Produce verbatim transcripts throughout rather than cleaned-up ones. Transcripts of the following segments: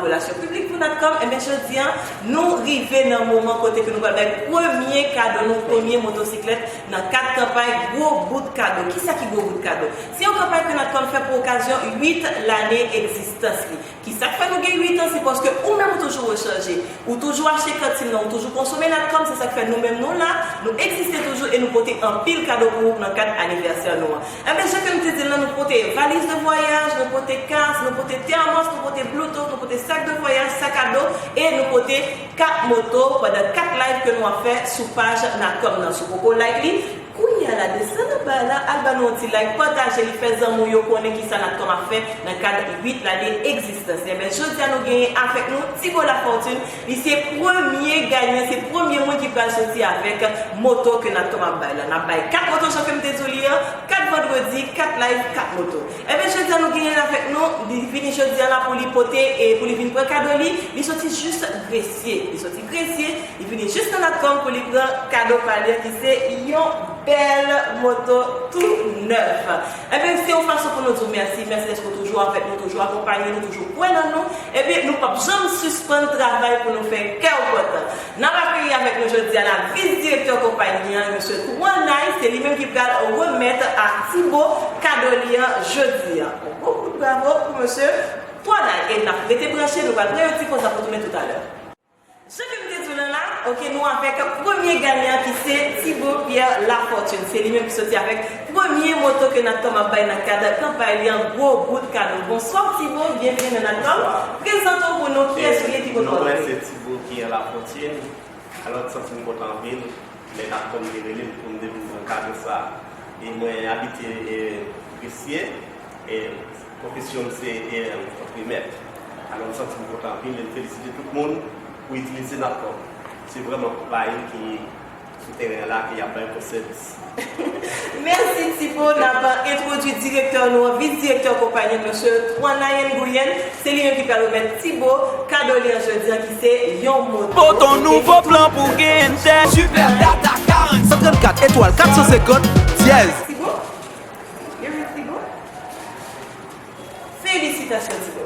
Relasyon piblik pou Natcom, enben jodi a, nou rive nan moman kote ke nou pral bay premye kado nou, premye motosiklèt nan kad kanpay Gwo Bout Kado. Kisa ki Gwo Bout Kado? Se yon kanpay ke Natcom fè pou okazyon uit lane egzistans li. Kisa k fè nou gen uit an? Se paske ou menm ou toujou rechanje, ou toujou achte kantin nan, ou toujou konsome Natcom, se sa k fè nou menm nou la, nou egziste toujou e nou pote anpil kado pou ou nan kad anivèsè nou an. Enben, jan ke m te di l lan, nou pote valiz de vwayaj, nou pote kas, nou pote tèmòs, nou pote bluetooth, nou pote sak de vwayaj, sak a do, e nou pote kat moto pandan kat live ke nou ap fè sou paj Natcom nan. Si w poko like li, kounye a la, desann anba la, al ban nou yon ti like, pataje li, fè zanmi w yo konnen kisa Natcom ap fè nan kad uit lane egzistans. Enben, jodi a nou genyen avèk nou Tibo Lafortune. Li se premye ganyan, se premye moun ki pral soti avèk moto ke Natcom ap bay la. N ap bay kat moto jan ke m te di w li an, kat vandredi, kat live, kat moto. Enben, jodi a nou genyen l avèk nou, li vini jodi a la pou li pote, e pou li vin pran kado li, li soti jis Gresye. Li soti Gresye, li vini jis nan Natcom pou li pran kado pa li an ki se yon bèl moto tou nèf. Enben, se yon fason pou nou di w mèsi. Mèsi dèske w toujou avèk nou, toujou akonpaye nou, toujou kwè nan nou. Enben, nou p ap janm sispann travay pou nou fè kè w kontan. N ap akeyi avèk nou jodi a la vis direktè konpayi an, mesye Twanay, se li menm ki pral remèt a Tibo kado li an jodi a. Yon gwo kout bravo pou mesye Twanay. E n ap rete branche, nou pral pran yon ti poz, n ap retounen toutalè. Jan ke m te di w lan la, oke, nou avèk premye ganyan ki se Tibo Pierre Lafortune. Se li menm ki soti avèk premye moto ke Natcom ap bay nan kad kanpay li an, Gwo Bout Kado. Bonswa Tibo, byenveni nan Natcom. Prezante w pou nou, kiyès ou ye, ki kote w ap viv? Non, mwen se Tibo Pierre Lafortune. Alò, m santi m kontan anpil lè Natcom te rele m pou m te vin pran kado sa a. E mwen abite, e, Gresye, e pwofesyon m se, e, entwemèt. Alò, m santi m kontan anpil e m felisite tout moun pou itilize Natcom. Se vrèman konpayi ki sou teren an la, ke y ap bay bon sèvis. Mèsi Tibo, n ap entwodui direktè nou an, vis direktè konpayi an, mesye Twanay Nguyen. Se li menm ki pral remèt Tibo kado li an jodi an, ki se yon moto. Pote yon nouvo plan pou genyen entènèt. Super Data karannsenk. San trannkat etwal kat san senkant dyèz. Tibo? Yo, Tibo? Felisitasyon, Tibo.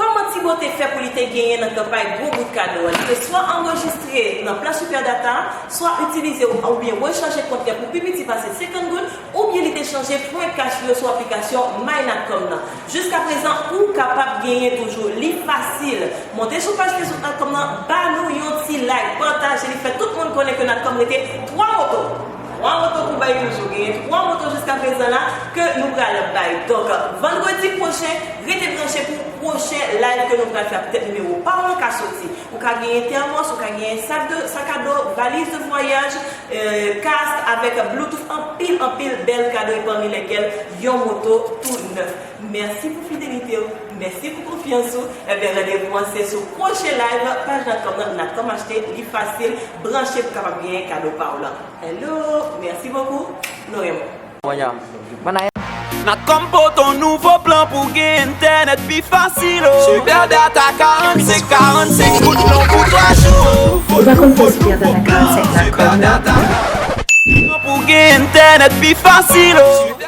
Kòman Tibo te fè pou li te genyen nan kanpay Gwo Bout Kado a? Li te swa anrejistre nan plan Super Data, swa itilize oubyen rechanje kont li an pou pi piti pase senkant goud, oubyen li te chanje pwen kach li yo sou aplikasyon My Natcom nan. Jiskaprezan, ou kapab genyen toujou. Li fasil. Monte sou paj Facebook Natcom nan, ba nou yon ti like, pataje li, fè tout moun konnen ke Natcom rete twa moto. Twa moto pou bay toujou. Genyen twa moto jiskaprezan la ke nou pral bay. Donk, vandredi pwochen, rete branche pou pwochen live ke nou pral fè. Petèt nimewo pa w lan ka soti. Ou ka genyen tèmòs, ou ka genyen sak de, sak a do, valiz de vwayaj, e, kas avèk Bluetooth, anpil, anpil bèl kado, e pami lèkèl yon moto tou nèf. Mèsi pou fidelite w, mèsi pou konfyans ou. Ebyen, randevou an se sou pwochen live, paj Natcom nan, Natcom achte, li fasil, branche pou kapab genyen kado pa w lan. Hello, merci beaucoup, nou renmen w. Natcom pote yon nouvo plan pou gen entènèt pi fasil, o. Super Data karannsenk, karannsenk goud non pou twa jou. Ou pa konn fè Super Data karannsenk Natcom nan? Pou gen entènèt pi fasil, o.